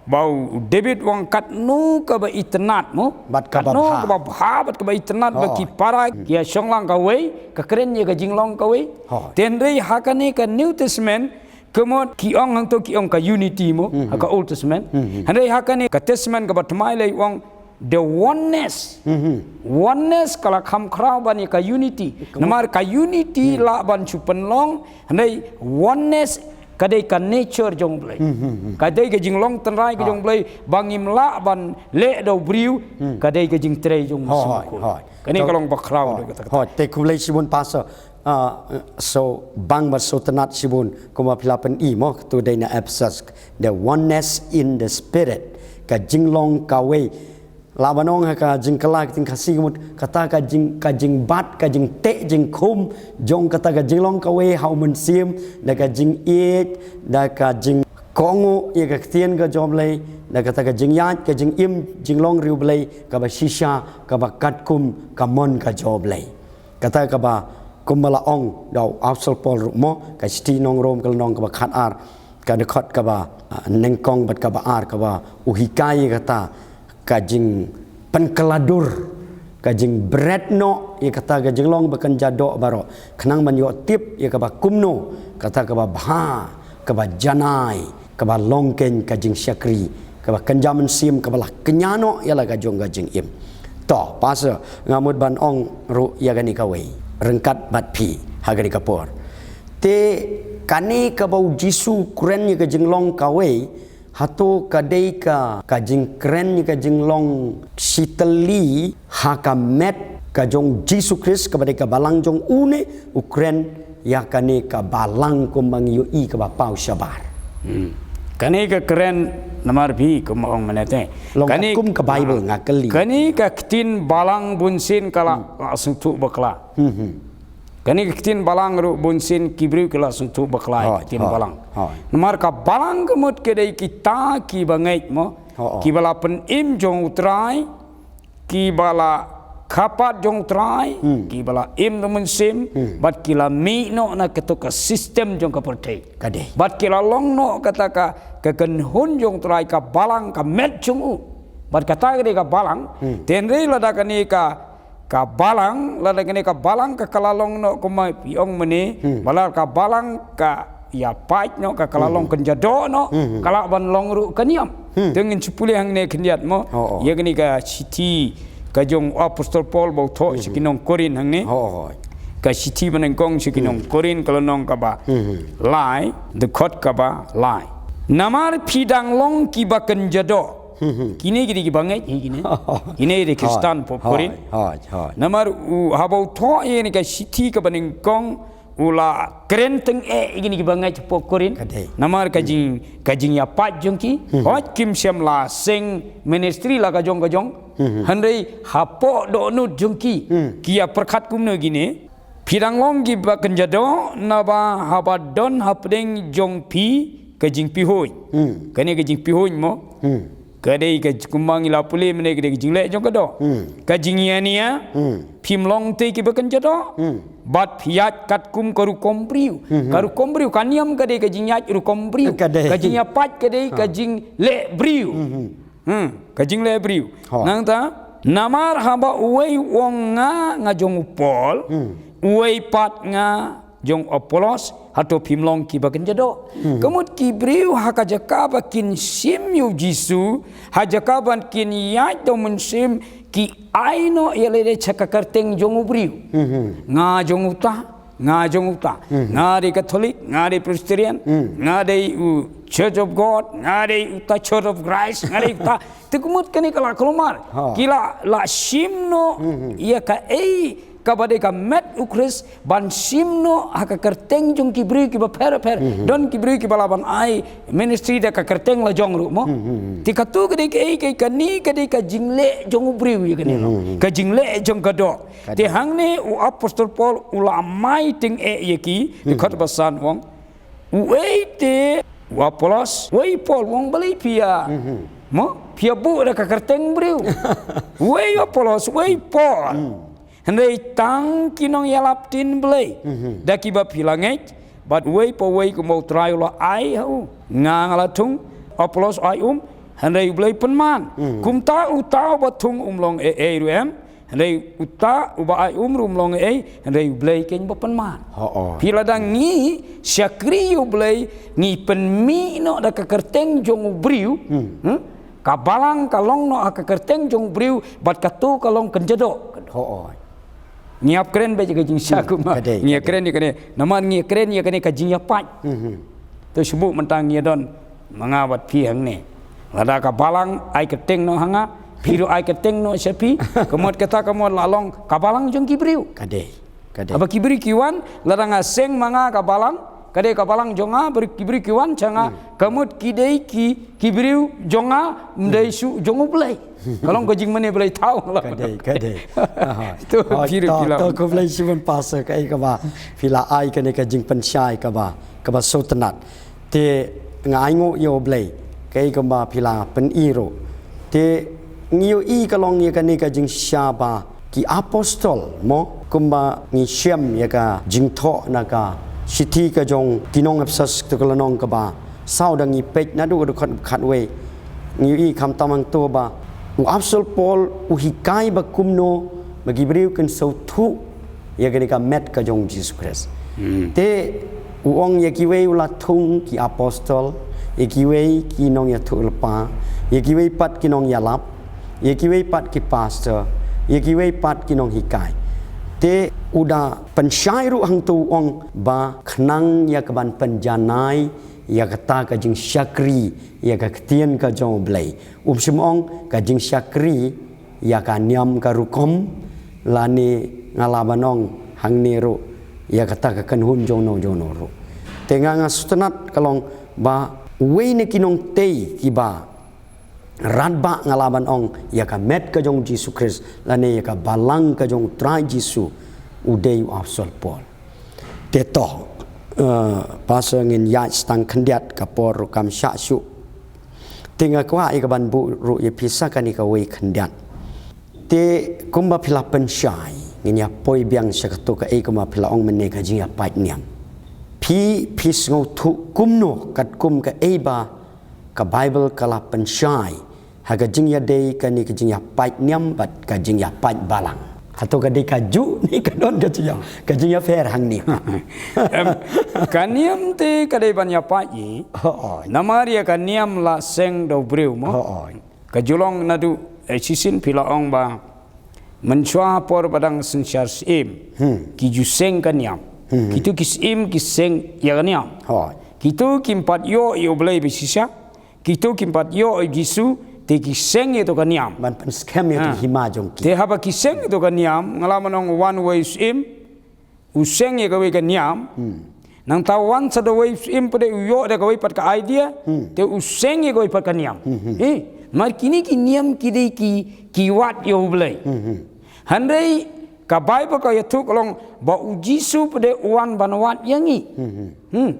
Ba u David u ong katno kaba itynnad mo, katno kaba bha bad kaba itynnad ba ki para ki ïashong lang kawei, ka kren ïa ka jinglong kawei. Te hynrei ha kane ka New Testament, ka mut ki ong hangto ki ong ka unity mo, ha ka Old Testament. Hynrei ha kane ka Testament kaba thymmai lei u ong the oneness. Oneness ka la kham khraw ban ïa ka unity. Namar ka unity lah ban shu pynlong, hynrei oneness ka dei ka nature jong U Blei. Ka dei ka jinglong tynrai ka jong U Blei, ba ngim lah ban leh da u briew, ka dei ka jingtrei jong u Mynsiem Bakhuid. Kane ka long ba khraw da kata. Hooid, te khublei shibun pastor. Ah, so bang ba so tynnad shibun, kumba phi la pyni mo, kato dei na Ephesus, the oneness in the spirit, ka jinglong kawei. Lah ban ong ha ka jingkylla ka ktien Khasi ka mut, kata ka jing, ka jingbat, ka jingteh jingkhum jong kata ka jinglong kawei ha u Mynsiem, da ka jingïeit, da ka jingkohnguh ïa ka ktien ka jong U Blei, da kata ka jingïaid, ka jingim, jinglong riewblei, kaba shisha, kaba katkum ka mon ka jong U Blei. Kata kaba kumba la ong da u Apostol Paul ruh mo, ka shithi nong Rom ka lynnong kaba khatar, ka dkhot kaba, ah, nyngkong bad kaba ar, kaba u hikai ïa kata ka jingpynkylla dur, ka jingbret noh ïa kata ka jinglong bakynja doh baroh, khnang ban ïoh tip ïa kaba kumno kata kaba bha, kaba janai, kaba long keiñ ka jingshakri, kaba kynja mynsiem, kaba la kñia noh ïa la ka jong ka jingim. To, pastor, nga mut ban ong ruh ïa kane kawei ryngkat bad phi ha kane ka por. Te kane kaba u Jisu u kren ïa ka jinglong kawei, hato ka dei ka, ka jingkren ïa ka jinglong shitylli ha ka met ka jong Jisu Khrist kaba dei ka balang jong u, ne u kren ïa kane ka balang kumba ngi ïohi kaba paw shabar? Kane ka kren, namar phi kumba ong mynne te, long kane katkum ka Baibl nga kylli. Kane ka ktien balang bunsien ka la, la sngewthuh bakla. Kane ka ktien balang ruh bunsien ki briew ki la sngewthuh bakla ïa ka ktien balang. Namar ka balang ka mut ka dei kita kiba ngeit mo, kiba la pynim jong u Trai, kiba la kyrpad jong u Trai, kiba la im da u Mynsiem, bad ki la mih noh na kato ka system jong ka pyrthei. Ka dei. Bad ki la long noh kata ka, ka kynhun jong u Trai, ka balang, ka met jong u. Bad kata ka dei ka balang, te hynrei lada kane ka, ka balang, lada kane ka balang ka kylla long noh kumba phi ong mynne, ba la ka balang ka ïapait noh, ka kylla long kynja doh noh, ka lah ban long ruh ka niam. Te ngin shu pule hangne khyndiat mo. Ïa kane ka shithi ka jong u Apostol Paul ba u thoh sha ki nong Korinth hangne. Ka shithi banyngkong sha ki nong Korinth ka lynnong kaba lai, dkhot kaba lai. Namar phi dang long kiba kynja doh. Kine ki dei kiba ngeit hi kine. Kine dei Khristan pop Korinth. Namar u, haba u thoh ïa kane ka shithi kaba nyngkong, u la kren tyngeh ïa kine kiba ngeit pop Korinth. Ka dei. Namar ka jing, ka jingïapait jong ki. Hooid kim shym la seng ministry la ka jong ka jong. Hynrei hapoh dohnud jong ki, ki ïapyrkhat kumno ïa kine. Phi dang long kiba kynja doh, naba haba don hapdeng jong phi ka jingpihuiñ. Kane ka jingpihuiñ mo. Ka dei ka kumba ngi la pule mynne ka dei ka jingleh jong ka doh. Ka jingïania, phim long te kiba kynja doh. Bad phi ïaid katkum ka rukom briew. Ka rukom briew, ka niam ka dei ka jingïaid rukom briew. Ka dei. Ka jingïapait ka dei ka jingleh briew. Hmm, ka jingleh briew. Nangta, namar haba uwei u ong nga, nga jong u Paul, uwei pat nga jong u Apollos, hato phim long kiba kynja doh. Ka mut ki briew ha ka jaka ba kin shim ïa u Jisu, ha jaka ban kin ïaid da u mynsiem, ki ai noh ïa lade sha ka kyrteng jong u briew. Nga jong uta, nga jong uta. Nga dei Catholic, nga dei Presbyterian, nga dei u Church of God, nga dei uta Church of Christ, nga dei uta. Te ka mut kane ka la kulmar. Ki la, la shim noh ïa kaei kaba dei ka met u Khrist, ban shim noh ha ka kyrteng jong ki briew kiba pher pher. Don ki briew kiba lah ban ai ministry da ka kyrteng la jong ruh mo. Te kato ka dei kaei, kaei kane ka dei ka jingleh jong u briew ïa kane. Ka jingleh jong ka doh. Te hangne u Apostol Paul u la mai tyngeh ïa ki, te khat ba san u ong. Uei te u Apollos, uei Paul, u ong balei phi ïa. Mo, phi ïa buh da ka kyrteng briew. Uei u Apollos, uei Paul. Hynrei tang ki nongïalap ktien Blei. Da kiba phi la ngeit, bad uwei pa uwei kumba u Trai u la ai ha u. Nga nga la thung, Apollos u ai um, hynrei u Blei pynman. Kumta uta uba thung um long ei ei ruh em, hynrei uta uba ai um ruh um long ei ei, hynrei u Blei keiñ ba pynman. Phi la dang ngi shakri ïa u Blei, ngi pynmih noh da ka kyrteng jong u briew. Hmm? Ka balang ka long noh ha ka kyrteng jong u briew, bad kato ka long kynja doh. Ngi ap kren bad ka jingshakhmat. Ngi kren ïa kane. Namar ngi kren ïa kane ka jingïapait. To shu buh mynta ngi don ma nga bad phi hangne. Lada ka balang ai kyrteng noh ha nga, phi ruh ai kyrteng noh sha phi. Ka mut kata ka mut la long ka balang jong ki briew. Ka dei. Haba ki briew ki wan, lada nga seng ma nga ka balang, ka dei ka balang jong nga, bad ki briew ki wan sha nga, ka mut ki dei ki, ki briew jong nga, ym dei shuh jong u Blei. Ka long ka jingmane Blei thaw. Ka dei, ka dei. To khublei shibun Pastor, kaei kaba phi la ai kane ka jingpynshai kaba, kaba sngewtynnat. Te nga ainguh ïa u Blei, kaei kaba phi la pyni ruh. Te ngi ïohi ka long ïa kane ka jingshai ba ki apostol mo, kumba ngi shem ïa ka jingthoh na ka shithi ka jong ki nong Ephesus, kato ka lynnong kaba saw, da ngi peit naduh ka dkhot khatwei. Ngi ïohi khamtam hangto ba u Apostol Paul u hikai ba kumno ba ki briew kin sngewthuh ïa kane ka met ka jong u Jisu Khrist. Te u ong ïa kiwei u la thung ki apostol, ïa kiwei ki nongïathuhlypa, ïa kiwei pat ki nongïalap, ïa kiwei pat ki pastor, ïa kiwei pat ki nonghikai. Te u da pynshai ruh hangto u ong ba khnang ïa kaban pynjanai ïa kata ka jingshakri ïa ka ktien ka jong u Blei. Um shym ong ka jingshakri ïa ka niam ka rukom, lane nga lah ban ong hangne ruh ïa kata ka kynhun jongno jongno ruh. Te nga nga sngewtynnat ka long ba uwei na ki nongtei kiba radbah, nga lah ban ong, ïa ka met ka jong u Jisu Khrist lane ïa ka balang ka jong u Trai Jisu, u dei u Apostol Paul. Te to, eh, Pastor, ngin ïaid tang khyndiat, ka por ruh kam shah shuh. Te nga kwah ïa kaban buh ruh ïa phi sa kane kawei khyndiat. Te kumba phi la pynshai, ngin ïa poi biang sha kato kaei kumba phi la ong mynne ka jingïapait niam. Phi, phi sngewthuh kumno katkum kaei ba ka Baibl ka la pynshai ha ka jingïadei kane ka jingïapait niam bad ka jingïapait balang? Hato ka dei kajuh ne ka don ka jingïa, ka jingïapher hangne? Em, ka niam te ka dei ban ïapait hi. Namar ïa ka niam la seng da u briew mo. Ka ju long naduh, eh, shisien phi la ong ba mynshuwa por ba dang synshar syiem, ki ju seng ka niam. Kito ki syiem ki seng ïa ka niam. Kito kim pat ïoh ïa u Blei ba shisha. Kito kim pat ïoh ïa u Jisu, te ki seng ïa to ka niam. Ban pynskhem ïa to hima jong ki. Te haba ki seng ïa to ka niam, nga lah ban ong u wan uwei u syiem, u seng ïa kawei ka niam. Nangta u wan sa da uwei u syiem pat de u ïoh da kawei pat ka idea, te u seng ïa kawei pat ka niam. Eh, namar kine ki niam ki dei ki, ki wad ïa u Blei. Hynrei ka Baibl ka ïathuh ka long ba u Jisu pat de u wan ban wad ïa ngi. Hmm.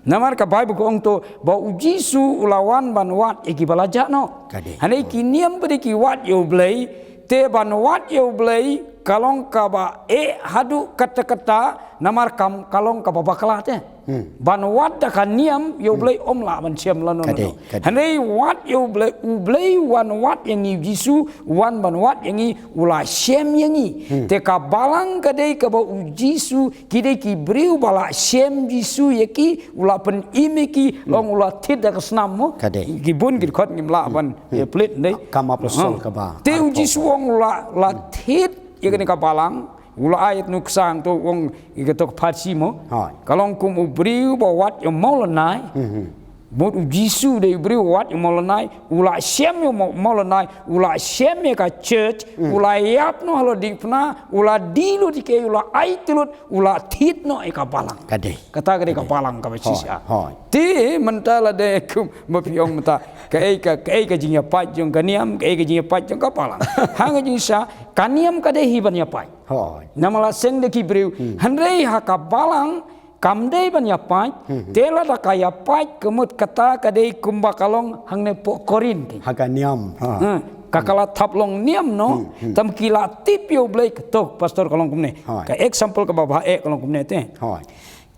Namar ka Bible ka ong to ba u Jisu u la wan ban wad ïa ki ba la jah noh. Ka dei. Hynrei ki niam pat de ki wad ïa u Blei, te ban wad ïa u Blei ka long kaba eh haduh katta katta, namar kam ka long kaba bakla te. Hmm. Ban wad da ka niam ïa u Blei ym lah ban shem lano lano. Ka dei, ka dei. Hynrei wad ïa u Blei, u Blei wan wad ïa ngi, u Jisu wan ban wad ïa ngi, u la shem ïa ngi. Hmm. Te ka balang ka dei kaba u Jisu, ki dei ki briew ba la shem Jisu ïa ki, u la pynim ïa ki, hmm, long u la thied da ka snam mo. Ka dei. Ki bun ki dkhot ngim lah ban, hmm, ïa plie dei. Kam Apostol, ha, kaba te u arphew. Jisu ong u la, la thied ïa kane ka balang, u la ai nuksa hangto u ong ïa kato ka pharshi mo. Hooid. Ka long kum u briew ba wad ïa u mawlynnai. Mhm. Mut u Jisu dei u briew ba wad ïa u mawlynnai, u la shem ïa u maw-, mawlynnai, u la shem ïa ka church, mm, u la ïap noh halor diengphna, u la die lut ïa ki, u la aiti lut, u la thied noh ïa ka balang. Ka dei. Kata ka dei ka, ka dei, balang kaba shisha. Hooid, hooid. Te mynta lada kum ba phi ong mynta, kaei ka, kaei ka jingïapait jong ka niam, kaei ka jingïapait jong ka balang. Ha ka jingshisha, ka niam ka dei hi ban ïapait. Hooid. Namar la seng da ki briew. Hmm. Hynrei ha ka balang kam dei ban ïapait. Hmm. Te lada ka ïapait ka mut kata ka dei kumba ka long hangne hapoh Korinth. Ha ka niam. Ha. Hmm. Ka, ka la thap long niam noh. Hmm, hmm. Tam ki la tip ïa u Blei kato, pastor, ka long kumne. Hooid. Ka example kaba bha eh ka long kumne te. Hooid.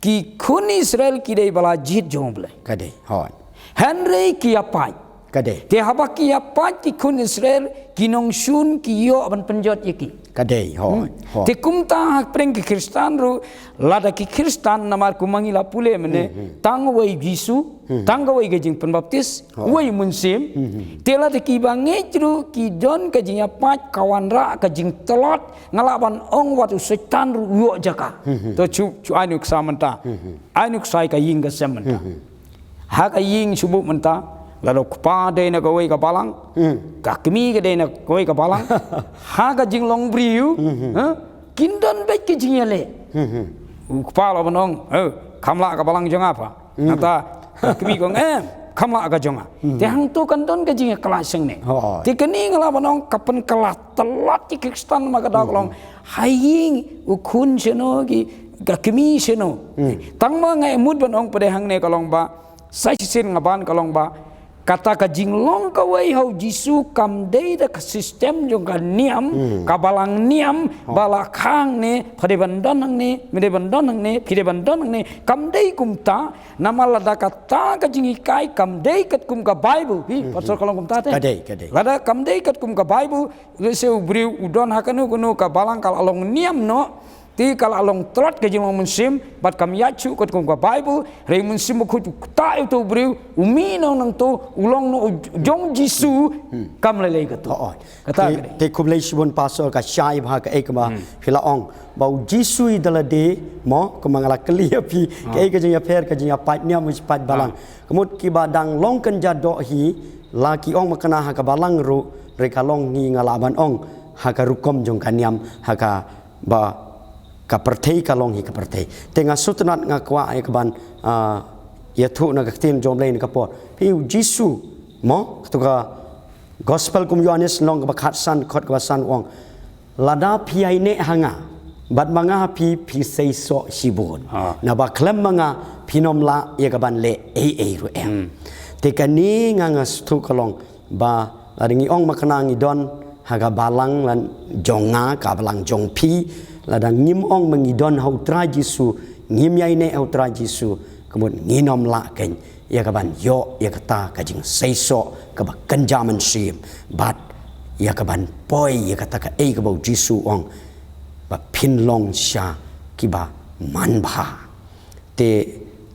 Ki khun Israel ki dei ba la jied jong u Blei. Ka dei, hooid. Hynrei ki ïapait. Ka dei. Te haba ki ïapait ki khun Israel, ki nongshun ki ïoh ban pynjot ïa ki. Ka dei, hooid, hmm, hooid. Te kumta ha pdeng ki Khristan ruh, lada ki Khristan namar kumba ngi la pule mynne, hmm, hmm, tang uwei u Jisu, hmm, tang kawei ka jingpynbaptis, hooid, uwei u Mynsiem, hmm, hmm, te lada kiba ngeit ruh ki don ka jingïapait, ka wanrah ka jingtlot, nga lah ban ong wat u Soitan ruh u ïoh jaka. Hmm, hmm. To shu, shu ai nuksa mynta. Hmm, hmm. Ai nuksa ïa ka ïing ka sem mynta. Hmm, hmm. Ha ka ïing shu buh mynta, lada u kpa dei na kawei ka balang, hmm, ka kmie ka dei na kawei ka balang, ha ka jinglong briew, hmm, hmm, ha, kin don beit ka jingïaleh. Hmm, hmm. U kpa lah ban ong, eh, kham lah ka balang jong nga pa. Hmm. Nangta ka kmie ka ong, eh, kham lah ka jong nga. Hmm. Te hangto kan don ka jingïakhlad shangne. Hooid. Te kane nga lah ban ong ka pynkylla tlot ïa ki Khristan namar ka daw ka long, hmm, ha ïing u khun shano ki, ka kmie shano. Hmm. Tang ba nga mut ban ong pat de hangne ka long ba, sa shisien nga ban ka long ba, kata ka jinglong kawei ha u Jisu kam dei da ka system jong ka niam, hmm, ka balang niam, oh, ba la kha hangne, pha dei ban don hangne, me dei ban don hangne, phi dei ban don hangne, kam dei kumta, namar lada kata ka jinghikai kam dei katkum ka Bible, phi, hmm, pastor, ka long kumta te. Ka dei, ka dei. Lada kam dei katkum ka Bible, lehse u briew u don ha kano kano ka balang ka la long niam noh, te ka la long tlot ka jinglong mynsiem, bad kam ïaid shuh katkum ka Bible, hynrei u Mynsiem Bakhuid u ktah ïa uto u briew, u mih noh nangto, u long noh u jong Jisu, hmm, kam lei lei kato. Oh, oh. Kata te, ka dei. Te khublei shibun pastor, ka shai bha kaei kaba, hmm, phi la ong ba u Jisu i da lade mo, kumba nga la kylli ïa phi, ah, kaei ka jingïapher ka jingïapait niam bad pait balang. Ah. Ka mut kiba dang long kynja doh hi, la ki ong makna ha ka balang ruh, hynrei ka long hi nga lah ban ong ha ka rukom jong ka niam, ha kaba ka pyrthei ka long hi ka pyrthei. Te nga sngewtynnat nga kwah ïa ka ban, ah, ïathuh na ka ktien jong U Blei na ka por. Phi, u Jisu mo, kato ka Gospel kum u Ïoannis lynnong kaba khatsan, dkhot kaba san u ong, lada phi ïaineh ha nga, bad ma nga ha phi, phi seisoh shibun. Ha. Naba khlem ma nga phin ym lah ïa ka ban leh ei ei ruh em. Hmm. Te kane nga nga sngewthuh ka long ba lada ngi ong makna ngi don ha ka balang la jong nga, ka balang jong phi, lada ngim ong ba ngi don ha u Trai Jisu, ngim ïaineh ha u Trai Jisu, ka mut ngin ym lah kein ïa ka ban ïoh ïa kata ka jingseisoh kaba kynja mynsiem, bad ïa ka ban poi ïa kata kaei kaba u Jisu u ong ba phin long sha kiba manbha. Te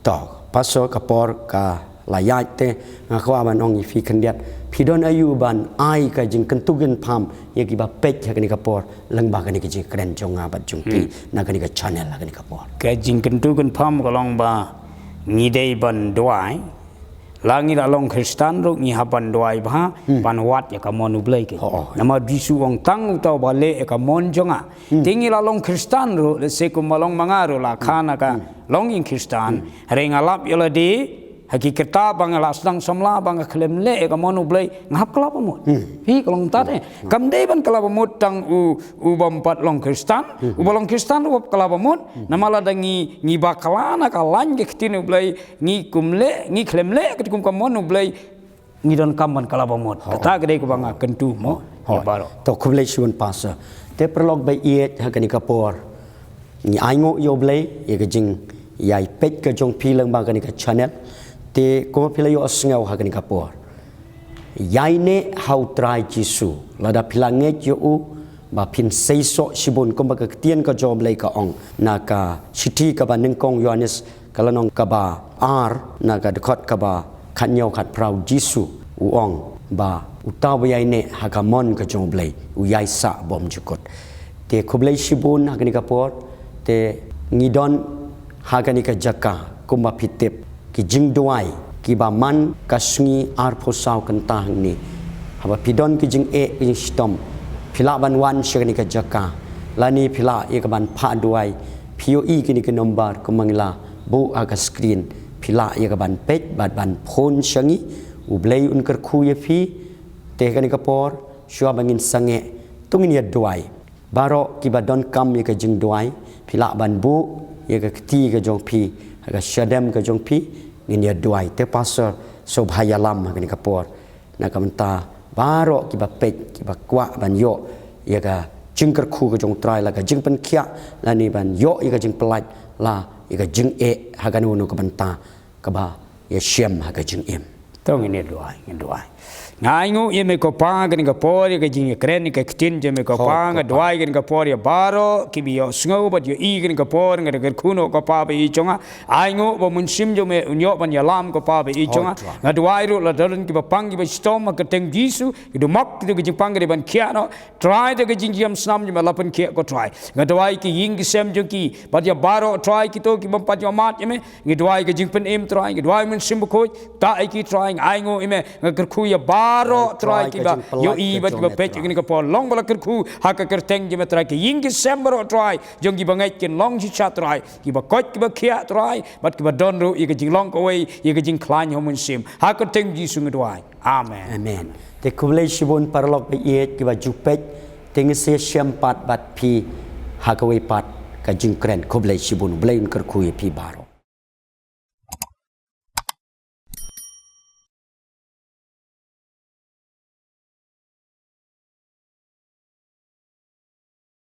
to, pastor, ka por ka la ïaid te, nga kwah ban ong ïa phi khyndiat, phi don aïu ban ai ka jingkyntu kynpham ïa kiba peit ha kane ka por lyngba kane ka jingkren jong nga bad jong phi, hmm, na kane ka channel ha kane ka por? Ka jingkyntu kynpham ka long ba ngi dei ban duwai, la ngi la long Khristan ruh ngi hap ban duwai bha, hmm, ban wad ïa ka mon U Blei kein. Oh, oh. Namar u Jisu u ong tang uta uba leh ïa ka mon jong nga. Hmm. Te ngi la long Khristan ruh, lehse kumba long ma nga ruh la kha na ka, hmm, longïing Khristan. Hmm. Hynrei nga lap ïa lade, Ha ki kyrta ba nga la sdang samla ba nga khlem leh ïa ka mon U Blei, nga hap kylla ba mut. Phi, ka long kumta te. Kam dei ban kylla ba mut tang u, u bym pat long Khristan, u ba long Khristan ruh u hap kylla ba mut. Namar lada ngi, ngi bakla na ka lain ka ktien U Blei, ngi khlem leh, ngi khlem leh kat kum ka mon U Blei, ngi donkam ban kylla ba mut. Kata ka dei kaba nga kyntu mo ïa baroh. To, khublei shibun Pastor. Te paralok ba ïeit, ha kane ka por ngi ainguh ïa U Blei ïa ka jingïaipeit ka jong phi lyngba kane ka channel. Te kumba phi la ïohsngew ha kane ka por, ïaineh ha U Trai Jisu. Lada phi la ngeit ïa u, ba phin seisoh shibun, kumba ka ktien ka jong U Blei ka ong na ka shithi kaba nyngkong Ïoannis, ka lynnong kaba ar, na ka dkhot kaba khathynñiew khatphra, Jisu u ong ba uta uba ïaineh ha ka mon ka jong U Blei u ïaisah bymjukut. Te khublei shibun ha kane ka por, te ngi don ha kane ka jaka, kumba phi tip, ki jingduwai kiba man ka sngi arphew saw kynta hangne. Haba phi don ki jingeh ki jingshitom, phi lah ban wan sha kane ka jaka, lane phi lah ïa ka ban phah duwai. Phi ïohi kine ki nombar kumba ngi la buh ha ka screen, phi lah ïa ka ban peit bad ban phone sha ngi. U Blei un kyrkhu ïa phi. Te kane ka por, shuwa ba ngin sangeh, to ngin ïa duwai. Baroh kiba donkam ïa ka jingduwai, phi lah ban buh ïa ka kti ka jong phi ha ka shadem ka jong phi, ngin ïa duwai. Te Pastor, sngewbha ïalam ha kane ka por na ka bynta baroh kiba peit, kiba kwah ban ïoh ïa ka jingkyrkhu ka jong U Trai, la ka jingpynkhiah, lane ban ïoh ïa ka jingpyllait, la ïa ka jingeh ha kano kano ka bynta kaba ïashem ha ka jingim. To ngin ïa duwai, ngin duwai. Nga ainguh ïa me ko Pa ha kane ka por ïa ka jingïakren ïa ka ktien jong me ko Pa. Nga duwai ha kane ka por ïa baroh kiba ïohsngew bad ïohi ha kane ka por. Nga da kyrkhu noh ko Pa ba ïeit jong nga, ainguh ba u Mynsiem jong me un ïoh ban ïalam ko Pa ba ïeit jong nga. Nga duwai ruh lada don kiba pang kiba shitom, ha ka kyrteng Jisu, ki dumok kito ki jingpang ki dei ban khiah noh. Trai, da ka jingïam snam jong me la pynkhiah ko Trai. Nga duwai ki ïing ki sem jong ki, bad ïa baroh Trai kito ki bym pat ïohmad ïa me. Ngi duwai ka jingpynim Trai, ngi duwai Mynsiem Bakhuid, ta ïa ki Trai. Nga ainguh ïa me, nga kyrkhu ïa baroh Trai kiba ïohi bad kiba peit ïa kane ka por. Long ba la kyrkhu ha ka kyrteng jong me Trai. Ki ïing ki sem baroh Trai jong kiba ngeit kin long shisha Trai, kiba koit kiba khiah Trai, bad kiba don ruh ïa ka jinglong kawei ïa ka jingkhlaiñ ha u Mynsiem. Ha ka kyrteng Jisu nga duwai. Amen. Amen. Te khublei shibun paralok ba ïeit kiba ju peit, te ngin sa ïashem pat bad phi ha kawei pat ka jingkren. Khublei shibun, U Blei un kyrkhu ïa phi baroh.